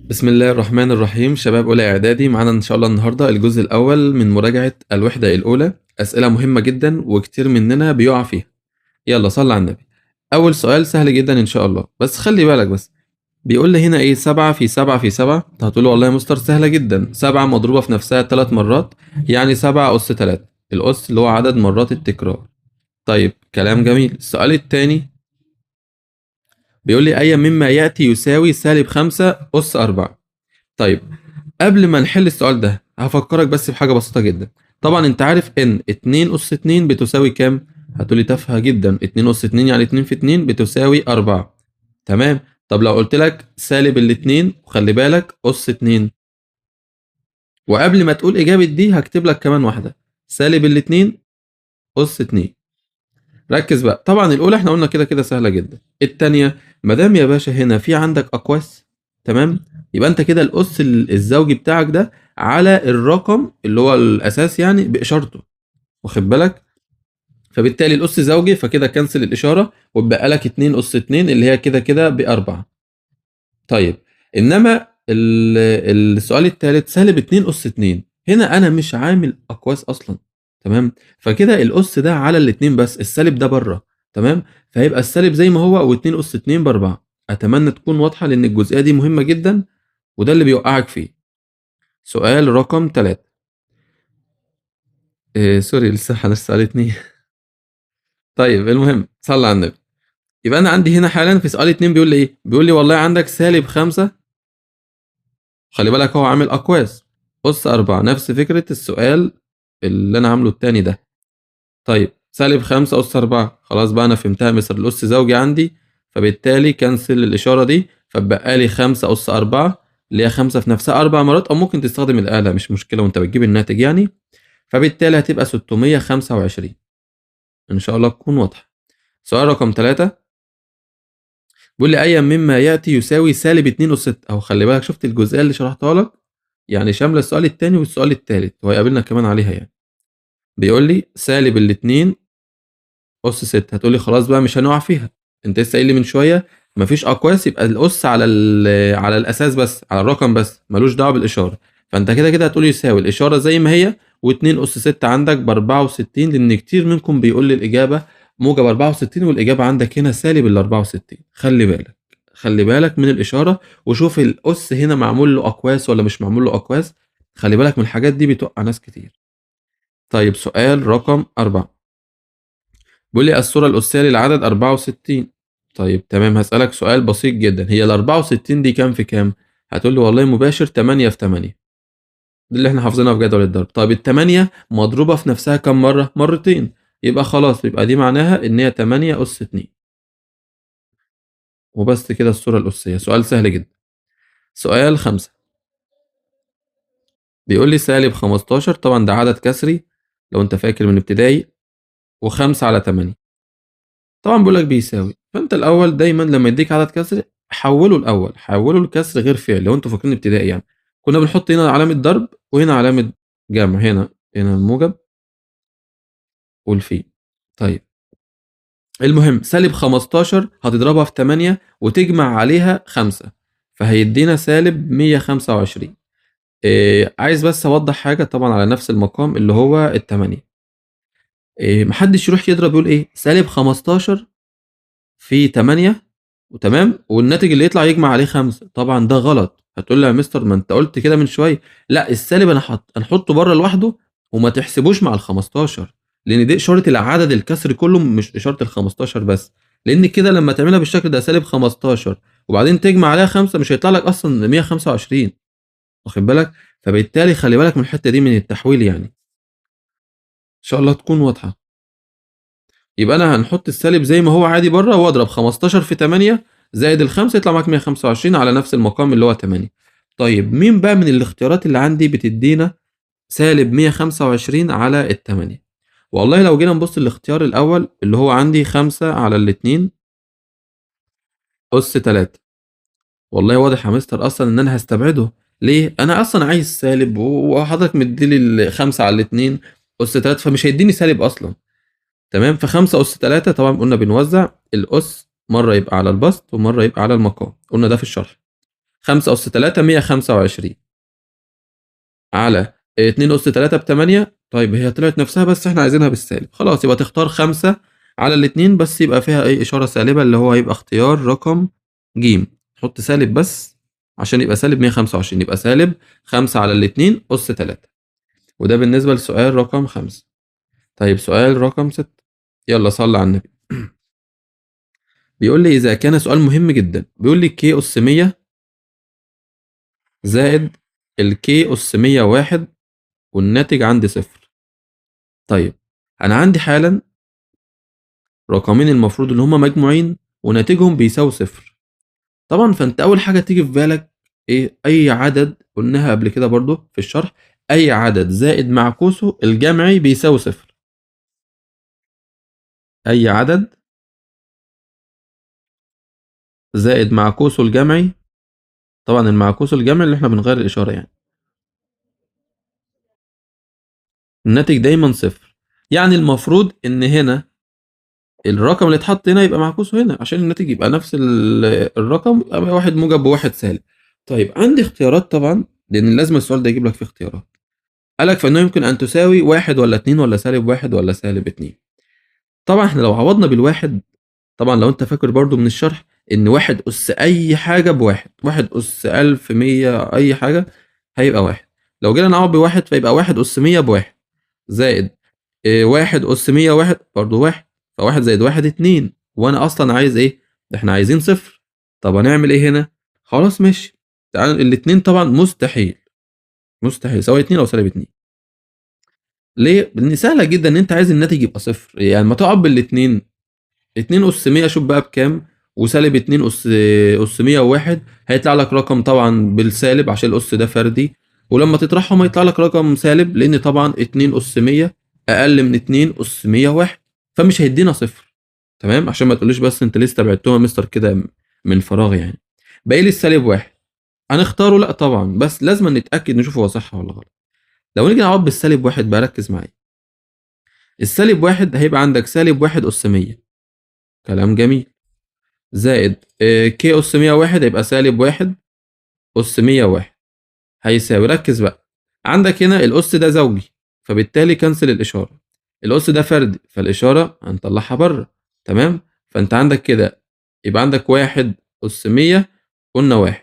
بسم الله الرحمن الرحيم. شباب أولى إعدادي، معانا إن شاء الله النهاردة الجزء الأول من مراجعة الوحدة الأولى. أسئلة مهمة جدا وكتير مننا بيقع فيها. يلا صل على النبي. أول سؤال سهل جدا إن شاء الله، بس خلي بالك. بس بيقول لي هنا إيه؟ 7 في 7 في 7. أنت هتقول والله يا مستر سهلة جدا، 7 مضروبة في نفسها 3 مرات، يعني 7 أس 3، الأس اللي هو عدد مرات التكرار. طيب كلام جميل. السؤال الثاني بيقول لي أي مما يأتي يساوي سالب 5 أس 4. طيب قبل ما نحل السؤال ده هفكرك بس بحاجة بسيطة جدا. طبعا انت عارف ان 2 أس 2 بتساوي كام؟ هتقولي تافهة جدا، 2 أس 2 يعني 2 في 2 بتساوي 4. تمام. طب لو قلت لك سالب الاتنين وخلي بالك أس 2، وقبل ما تقول إجابة دي هكتب لك كمان واحدة سالب الاتنين أس 2. ركز بقى. طبعا الأولى احنا قلنا كده كده سهلة جدا. التانية ما دام يا باشا هنا في عندك أقواس، تمام، يبقى انت كده الأس الزوجي بتاعك ده على الرقم اللي هو الأساس يعني بإشارته، واخد بالك؟ فبالتالي الأس زوجي، فكده كنسل الإشارة واتبقى لك 2 أس 2 اللي هي كده كده ب4. طيب إنما السؤال التالت سالب 2 أس 2، هنا أنا مش عامل أقواس أصلا، تمام، فكده الأس ده على الاتنين بس، السالب ده بره، تمام، فهيبقى السالب زي ما هو و2 أس 2 ب4. أتمنى تكون واضحة لأن الجزئية دي مهمة جدا وده اللي بيوقعك فيه. سؤال رقم 3. سوري لسه هنسأل 2. طيب المهم صلى على النبي. يبقى أنا عندي هنا حالا في سؤال 2 بيقول لي إيه؟ بيقول لي والله عندك سالب 5، خلي بالك هو عامل أقواس، أس 4، نفس فكرة السؤال اللي أنا عامله التاني ده. طيب سالب 5 أس 4، خلاص بقى أنا فهمتها، مثل الأس زوجي عندي، فبالتالي كنسل الإشارة دي، فبقى لي 5 أس 4 اللي هي 5 في نفسها 4 مرات، أو ممكن تستخدم الآلة مش مشكلة وأنت بتجيب الناتج يعني. فبالتالي هتبقى 625. إن شاء الله تكون واضحة. سؤال رقم 3 بيقول لي أي مما يأتي يساوي سالب 2 أس 6. أهو خلي بالك، شفت الجزئية اللي شرحتها لك؟ يعني شاملة السؤال التاني والسؤال التالت، وهيقابلنا كمان عليها يعني. بيقول لي سالب الاتنين أس 6. هتقول لي خلاص بقى مش هنقع فيها، أنت لسه قايل لي من شوية مفيش أقواس، يبقى الأس على الأساس بس، على الرقم بس، ملوش دعوة بالإشارة. فأنت كده كده هتقول يساوي الإشارة زي ما هي، واتنين أس 6 عندك بأربعة وستين، لأن كتير منكم بيقول لي الإجابة موجب 64، والإجابة عندك هنا سالب ال 64. خلي بالك، خلي بالك من الإشارة، وشوف الأس هنا معمول له أقواس ولا مش معمول له أقواس. خلي بالك من الحاجات دي، بتوقع ناس كتير. طيب سؤال رقم 4 بيقول لي الصورة الأسية للعدد 64. طيب تمام، هسألك سؤال بسيط جدا، هي ال 64 دي كام في كام؟ هتقول لي والله مباشر 8 في 8، دي اللي احنا حافظينها في جدول الضرب. طيب التمانية مضروبة في نفسها كام مرة؟ مرتين، يبقى خلاص، يبقى دي معناها إن هي 8 أس 2. وبس كده الصورة الأسية. سؤال سهل جدا. سؤال 5 بيقول لي سالب 15، طبعا ده عدد كسري لو انت فاكر من ابتدائي، و5 على 8، طبعا بيقول لك بيساوي. فانت الاول دايما لما يديك عدد كسري حوله الاول، حوله لكسر غير فعلي. لو انتوا فاكرين ابتدائي يعني كنا بنحط هنا علامة ضرب وهنا علامة جمع، هنا الموجب والفي. طيب المهم سالب 15 هتضربها في 8 وتجمع عليها 5، فهيدينا سالب 125. عايز بس اوضح حاجة طبعا على نفس المقام اللي هو التمانية. محدش يروح يضرب يقول ايه سالب 15 في 8 وتمام، والناتج اللي يطلع يجمع عليه 5. طبعا ده غلط. هتقول لي يا مستر ما انت قلت كده من شويه. لا، السالب انا هنحطه بره لوحده وما تحسبوش مع ال 15، لان دي اشاره العدد الكسر كله مش اشاره ال 15 بس. لان كده لما تعملها بالشكل ده سالب 15 وبعدين تجمع عليها 5 مش هيطلع لك اصلا 125، واخد بالك؟ فبالتالي خلي بالك من الحته دي من التحويل يعني. ان شاء الله تكون واضحه. يبقى انا هنحط السالب زي ما هو عادي بره، واضرب 15 في 8 زائد ال5 يطلع معاك 125 على نفس المقام اللي هو 8. طيب مين بقى من الاختيارات اللي عندي بتدينا سالب 125 على التمانية؟ والله لو جينا نبص الاختيار الأول اللي هو عندي 5 على الاتنين أس 3. والله واضح يا مستر أصلا إن أنا هستبعده. ليه؟ أنا أصلا عايز سالب وحضرتك مديلي ال5 على الاتنين أس 3، فمش هيديني سالب أصلا. تمام؟ ف5 أس 3 طبعا قلنا بنوزع الأس مرة يبقى على البسط ومرة يبقى على المقام، قلنا ده في الشرح. 5 أس 3 125 على 2 أس 3 ب8. طيب هي طلعت نفسها بس احنا عايزينها بالسالب، خلاص يبقى تختار 5 على الاتنين بس يبقى فيها ايه؟ إشارة سالبة، اللي هو هيبقى اختيار رقم ج. حط سالب بس عشان يبقى سالب 125، يبقى سالب 5 على الاتنين أس 3. وده بالنسبة لسؤال رقم 5. طيب سؤال رقم 6، يلا صلي على النبي. بيقول لي إذا كان سؤال مهم جدا، بيقول لي K أس 100 زائد ال K أس 101 والناتج عندي 0. طيب أنا عندي حالا رقمين المفروض إن هما مجموعين وناتجهم بيساوي 0. طبعا فأنت أول حاجة تيجي في بالك إيه؟ أي عدد قلناها قبل كده برضو في الشرح، أي عدد زائد معكوسه الجمعي بيساوي 0. أي عدد زائد معكوسه الجمعي، طبعا المعكوس الجمعي اللي احنا بنغير الإشارة يعني، الناتج دايما 0. يعني المفروض إن هنا الرقم اللي اتحط هنا يبقى معكوسه هنا عشان الناتج يبقى نفس الرقم، يبقى واحد موجب وواحد سالب. طيب عندي اختيارات طبعا، لأن لازم السؤال ده يجيب لك فيه اختيارات. قالك فإنه يمكن أن تساوي 1 ولا 2 ولا سالب 1 ولا سالب 2. طبعا احنا لو عوضنا بالواحد، طبعا لو انت فاكر برضو من الشرح ان 1 أس أي حاجة بواحد، 1 أس 1100 أي حاجة هيبقى 1. لو جينا نعوض بواحد فيبقى 1 أس 100 بواحد زائد 1 أس 101 برضو 1، ف1 زائد 1 2، وأنا أصلا عايز إيه؟ ده إحنا عايزين 0. طب هنعمل إيه هنا؟ خلاص ماشي، تعال الاتنين طبعا مستحيل مستحيل، سواء 2 أو سالب 2. ليه؟ لأن سهلة جدا إن أنت عايز الناتج يبقى 0، يعني ما تقعد بالاتنين، 2 أس 100 شوف بقى بكام، وسالب 2 أس 101 هيطلع لك رقم طبعا بالسالب عشان الأس ده فردي، ولما تطرحهم هيطلع لك رقم سالب لأن طبعا 2 أس 100 أقل من 2 أس 101، فمش هيدينا 0. تمام؟ عشان ما تقوليش بس أنت لسه بعتهم يا مستر كده من فراغ يعني. باقي لي السالب 1 هنختاره؟ لا طبعا، بس لازم نتأكد نشوف هو صح ولا غلط. لو نيجي نعوض بالسالب 1 بقى، ركز معايا، السالب 1 هيبقى عندك سالب 1 أس 100، كلام جميل، زائد K أس 101 هيبقى سالب 1 أس 101 هيساوي، ركز بقى، عندك هنا الأس ده زوجي فبالتالي كنسل الإشارة، الأس ده فردي فالإشارة هنطلعها بره، تمام؟ فأنت عندك كده يبقى عندك 1 أس 100 قلنا 1،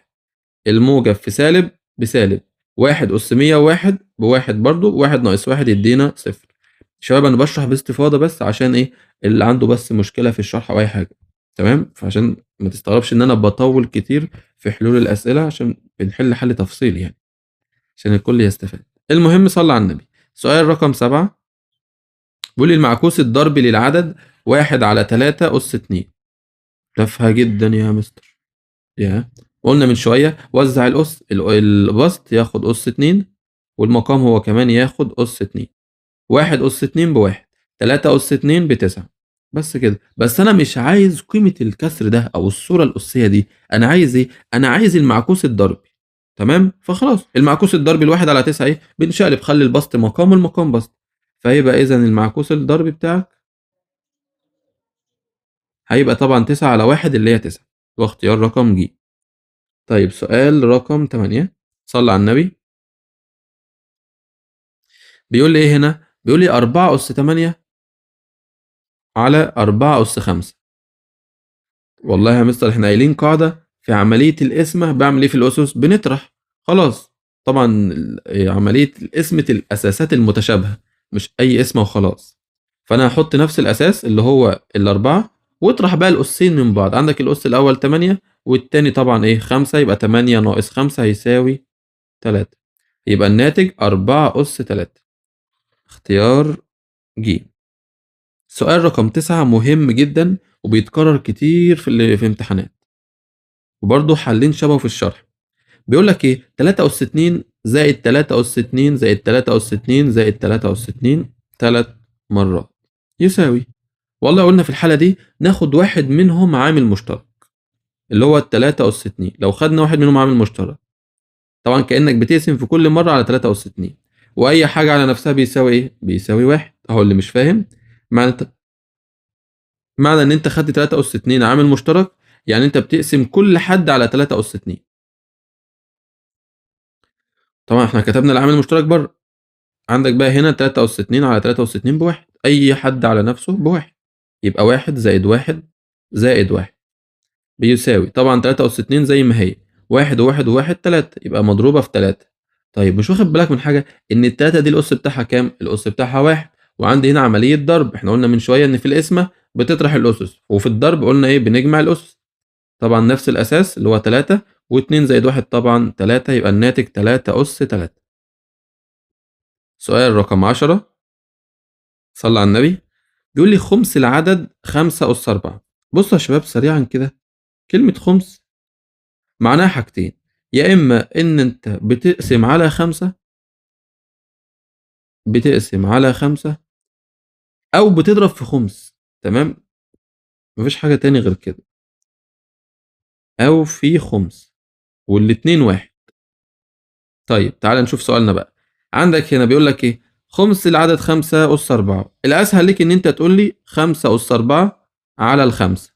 الموجب في سالب بسالب، 1 أس 101 بواحد برضو، 1 ناقص 1 يدينا 0. شباب أنا بشرح باستفاضة بس عشان إيه؟ اللي عنده بس مشكلة في الشرح أو أي حاجة، تمام؟ فعشان ما تستغربش إن أنا بطول كتير في حلول الأسئلة عشان بنحل حل تفصيلي يعني عشان الكل يستفاد. المهم صلى على النبي. سؤال رقم 7 بيقول لي المعكوس الضربي للعدد 1 على 3 أس 2. تافهة جدا يا مستر، يا قلنا من شوية وزع الأس، البسط ياخد أس 2 والمقام هو كمان ياخد أس 2، 1 أس 2 ب1، 3 أس 2 ب9، بس كده. بس أنا مش عايز قيمة الكسر ده أو الصورة الأسية دي، أنا عايز إيه؟ أنا عايز المعكوس الضربي، تمام؟ فخلاص المعكوس الضربي الواحد على 9 إيه؟ بنشقلب، خلي البسط مقام والمقام بسط، فيبقى إذا المعكوس الضربي بتاعك هيبقى طبعا 9 على 1 اللي هي 9، واختيار رقم ج. طيب سؤال رقم 8، صلى على النبي. بيقول لي إيه هنا؟ بيقول لي 4 أس 8 على 4 أس 5. والله يا مستر احنا قايلين قاعدة في عملية القسمة، بعمل ايه في الأسس؟ بنطرح، خلاص. طبعا عملية قسمة الأساسات المتشابهة، مش أي قسمة وخلاص. فأنا هحط نفس الأساس اللي هو ال4 واطرح بقى الأسين من بعض. عندك الأس الأول 8 والتاني طبعا إيه؟ 5، يبقى 8 ناقص 5 هيساوي 3، يبقى الناتج 4 أس 3، اختيار ج. سؤال رقم 9 مهم جدا وبيتكرر كتير في امتحانات، وبرضه حلين شبهه في الشرح. بيقول لك ايه؟ 3 أس 2 زائد 3 أس 2 زائد 3 أس 2 زائد 3 أس 2 3 مرات يساوي. والله قلنا في الحالة دي ناخد واحد منهم عامل مشترك اللي هو 3 أس 2. لو خدنا واحد منهم عامل مشترك، طبعا كأنك بتقسم في كل مرة على 3 أس 2، وأي حاجة على نفسها بيساوي ايه؟ بيساوي 1. أهو اللي مش فاهم معنى ان انت خدت 3 أس 2 عامل مشترك، يعني انت بتقسم كل حد على 3 أس 2. طبعا احنا كتبنا العامل المشترك بره. عندك بقى هنا 3 أس 2 على 3 أس 2 بواحد، أي حد على نفسه بواحد، يبقى 1 زائد 1 زائد 1 بيساوي طبعا 3 أس 2 زي ما هي، 1 و1 و1 3، يبقى مضروبة في 3. طيب مش واخد بالك من حاجة؟ إن التلاتة دي الأس بتاعها كام؟ الأس بتاعها 1، وعندي هنا عملية ضرب، احنا قلنا من شوية إن في القسمة بتطرح الأسس، وفي الضرب قلنا إيه؟ بنجمع الأسس. طبعا نفس الأساس اللي هو 3، و2 زائد 1 طبعا 3، يبقى الناتج 3 أس 3. سؤال رقم 10، صلى على النبي، بيقول لي خمس العدد 5 أس 4. بصوا يا شباب سريعا كده، كلمة خمس معناها حاجتين، يا إما إن أنت بتقسم على 5، بتقسم على 5، أو بتضرب في خمس، تمام؟ مفيش حاجة تاني غير كده، أو في خمس، والاتنين واحد. طيب تعال نشوف سؤالنا بقى. عندك هنا بيقول لك إيه؟ خمس العدد 5 أس 4. الأسهل ليك إن أنت تقول لي 5 أس 4 على الخمسة،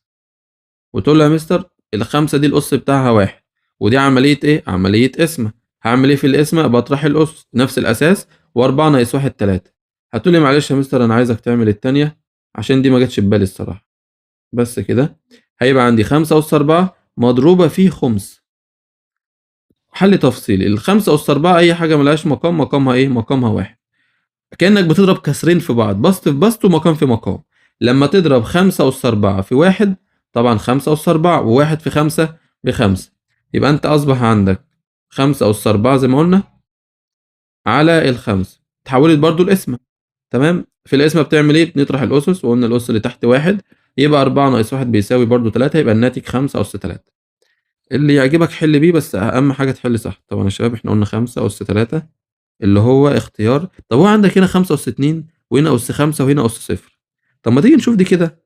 وتقول له يا مستر الخمسة دي الأس بتاعها 1، ودي عملية إيه؟ عملية قسمة. هعمل إيه في القسمة؟ بطرح الأس، نفس الأساس، و4 ناقص 1 3. هتقول لي معلش يا مستر أنا عايزك تعمل التانية عشان دي ما جاتش في بالي الصراحة. بس كده هيبقى عندي 5 أس 4 مضروبة في خمس. حل تفصيلي، الخمسة أس 4 أي حاجة ملهاش مقام، مقامها إيه؟ مقامها 1. كأنك بتضرب كسرين في بعض، بسط في بسط ومقام في مقام. لما تضرب 5 أس 4 في 1، طبعا 5 أس 4 و1 في 5 ب5، يبقى أنت أصبح عندك 5 أس 4 زي ما قلنا على الخمسة، تحولت برضو القسمة، تمام؟ في القسمة بتعمل إيه؟ بنطرح الأسس، وقلنا الأس اللي تحت 1، يبقى 4 ناقص 1 بيساوي برضو 3، يبقى الناتج 5 أس 3. اللي يعجبك حل بيه، بس أهم حاجة تحل صح. طبعا يا شباب إحنا قلنا 5 أس 3 اللي هو اختيار. طب هو عندك هنا 5 أس 2 وهنا أس 5 وهنا أس 0. طب ما تيجي نشوف دي كده.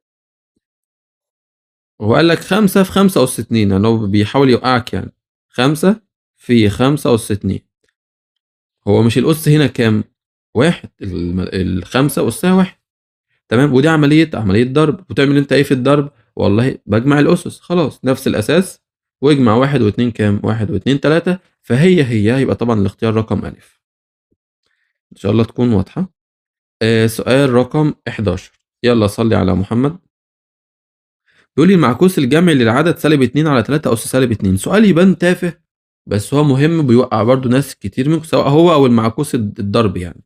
هو قال لك 5 في 5 أس 2، يعني هو بيحاول يوقعك يعني. 5 في 5 أس 2، هو مش الأس هنا كام؟ 1، الخمسة أسها 1، تمام؟ ودي عملية ضرب. وتعمل أنت إيه في الضرب؟ والله بجمع الأسس، خلاص نفس الأساس، واجمع 1 و2 كام؟ 1 و2 3، فهي هي، يبقى طبعا الاختيار رقم ألف. إن شاء الله تكون واضحة. سؤال رقم 11، يلا صلي على محمد. بيقول لي المعكوس الجمعي للعدد سالب 2 على 3 أس سالب 2. سؤال يبان تافه بس هو مهم، بيوقع برضو ناس كتير منكم، سواء هو أو المعكوس الضرب يعني،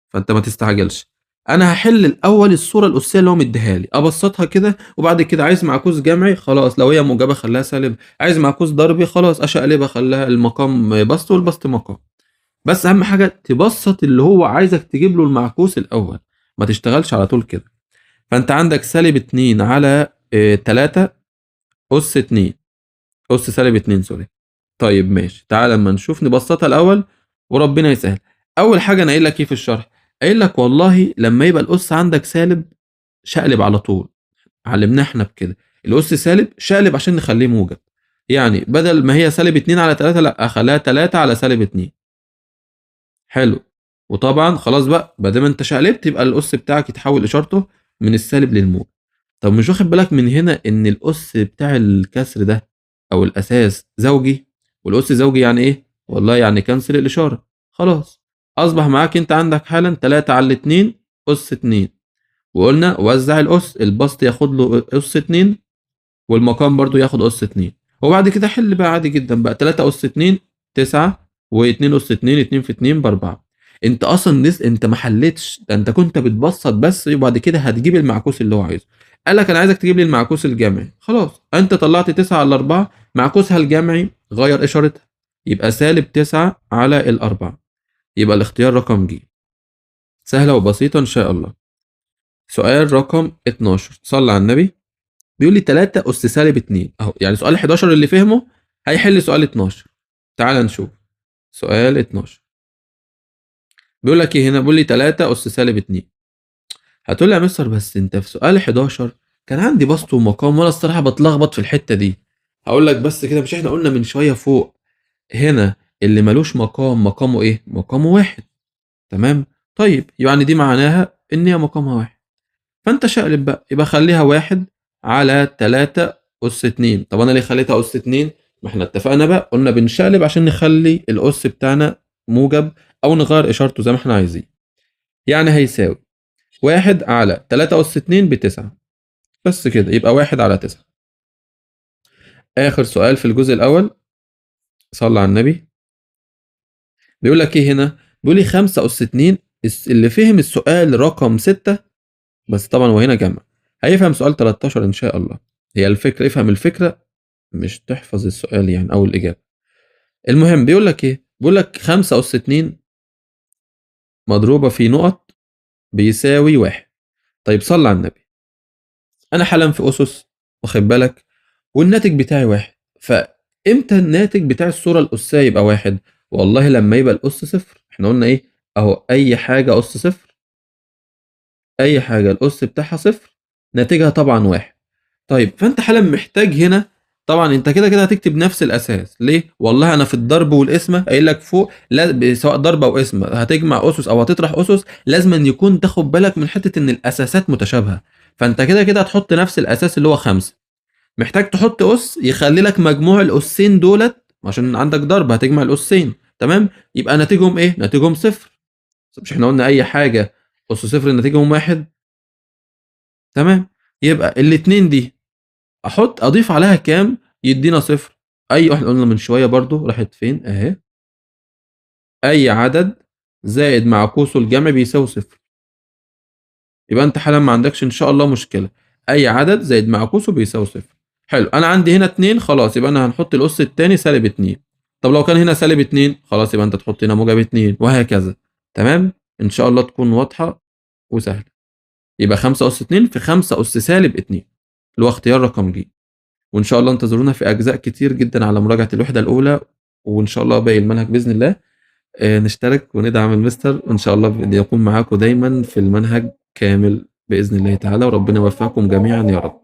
فأنت ما تستعجلش. أنا هحل الأول الصورة الأسية اللي هو مديها لي، أبسطها كده، وبعد كده عايز معكوس جمعي خلاص لو هي موجبة خليها سالب، عايز معكوس ضربي خلاص أشقلبها خليها المقام بسط والبسط مقام. بس أهم حاجة تبسط اللي هو عايزك تجيب له المعكوس الأول، ما تشتغلش على طول كده. فأنت عندك سالب 2 على 3 أس 2 أس سالب 2 سوري. طيب ماشي، تعال لما نشوف نبسطها الأول وربنا يسهل. أول حاجة أنا قايل لك إيه في الشرح؟ قايل لك والله لما يبقى الأس عندك سالب شقلب على طول، علمنا احنا بكده، الأس سالب شقلب عشان نخليه موجب. يعني بدل ما هي سالب 2 على 3 لا أخليها 3 على سالب 2. حلو. وطبعا خلاص بقى بدل ما انت شقلبت يبقى الأس بتاعك يتحول إشارته من السالب للموجب. طب مش واخد بالك من هنا إن الأس بتاع الكسر ده أو الأساس زوجي، والأس زوجي يعني إيه؟ والله يعني كنسل الإشارة. خلاص أصبح معاك أنت عندك حالا 3 على 2 أس 2، وقلنا وزع الأس، البسط ياخد له أس 2 والمقام برضو ياخد أس 2، وبعد كده حل بقى عادي جدا بقى 3 أس 2 9 و2 أس 2 2 في 2 ب4. أنت أصلا أنت ما حلتش، ده أنت كنت بتبسط بس، وبعد كده هتجيب المعكوس اللي هو عايزه. قال لك أنا عايزك تجيب لي المعكوس الجمعي، خلاص أنت طلعت 9 على 4، معكوسها الجمعي غير إشارتها يبقى سالب 9 على 4، يبقى الاختيار رقم ج. سهلة وبسيطة إن شاء الله. سؤال رقم 12، صلى على النبي. بيقول لي 3 أس سالب 2 أهو، يعني سؤال 11 اللي فهمه هيحل سؤال 12. تعال نشوف سؤال 12 بيقول لك إيه هنا؟ بيقول لي 3 أس سالب 2. هتقول لي يا مستر بس أنت في سؤال 11 كان عندي بسط ومقام وأنا الصراحة بتلخبط في الحتة دي. هقول لك بس كده، مش إحنا قلنا من شوية فوق هنا اللي ملوش مقام مقامه إيه؟ مقامه 1، تمام؟ طيب يعني دي معناها إن هي مقامها 1، فأنت شقلب بقى، يبقى خليها 1 على 3 أس 2. طب أنا ليه خليتها أس 2؟ ما إحنا اتفقنا بقى، قلنا بنشقلب عشان نخلي الأس بتاعنا موجب او نغير اشارته زي ما احنا عايزين. يعني هيساوي 1 على 3 أس 2 ب9 بس كده، يبقى 1 على 9. آخر سؤال في الجزء الأول، صلى على النبي. بيقول لك إيه هنا؟ بيقول لي 5 أس 2. اللي فهم السؤال رقم 6 بس طبعا وهنا جمع، هيفهم سؤال 13 إن شاء الله. هي الفكرة افهم الفكرة مش تحفظ السؤال يعني أو الإجابة. المهم بيقول لك إيه؟ بيقول لك 5 أس 2 مضروبة في نقط بيساوي 1. طيب صلى على النبي، أنا حالا في أسس واخد بالك، والناتج بتاعي 1. فإمتى الناتج بتاع الصورة الأسية يبقى 1؟ والله لما يبقى الأس 0. إحنا قلنا إيه؟ أهو أي حاجة أس 0، أي حاجة الأس بتاعها 0 ناتجها طبعا 1. طيب فأنت حالا محتاج هنا، طبعا أنت كده كده هتكتب نفس الأساس. ليه؟ والله أنا في الضرب والقسمة قايل لك فوق، لا سواء ضرب أو قسمة هتجمع أسس أو هتطرح أسس، لازم أن يكون تاخد بالك من حتة إن الأساسات متشابهة. فأنت كده كده هتحط نفس الأساس اللي هو 5. محتاج تحط أس يخلي لك مجموع الأسين دولت، عشان عندك ضرب هتجمع الأسين، تمام؟ يبقى ناتجهم إيه؟ ناتجهم 0. مش إحنا قلنا أي حاجة أس 0 ناتجهم 1؟ تمام؟ يبقى الاتنين دي أحط أضيف عليها كام يدينا 0؟ أي واحد قلنا من شوية برضو راحت فين؟ أهي، أي عدد زائد معكوسه الجمع بيساوي 0. يبقى أنت حالا ما عندكش إن شاء الله مشكلة، أي عدد زائد معكوسه بيساوي 0. حلو، أنا عندي هنا 2، خلاص يبقى أنا هنحط الأس التاني سالب 2. طب لو كان هنا سالب 2، خلاص يبقى أنت تحط هنا موجب 2، وهكذا. تمام؟ إن شاء الله تكون واضحة وسهلة. يبقى 5 أس 2 في 5 أس سالب 2 اللي هو اختيار رقم ج. وإن شاء الله انتظرونا في أجزاء كتير جدا على مراجعة الوحدة الأولى، وإن شاء الله باقي المنهج بإذن الله. نشترك وندعم المستر، وإن شاء الله يكون معاكم دايما في المنهج كامل بإذن الله تعالى، وربنا يوفقكم جميعا يا رب.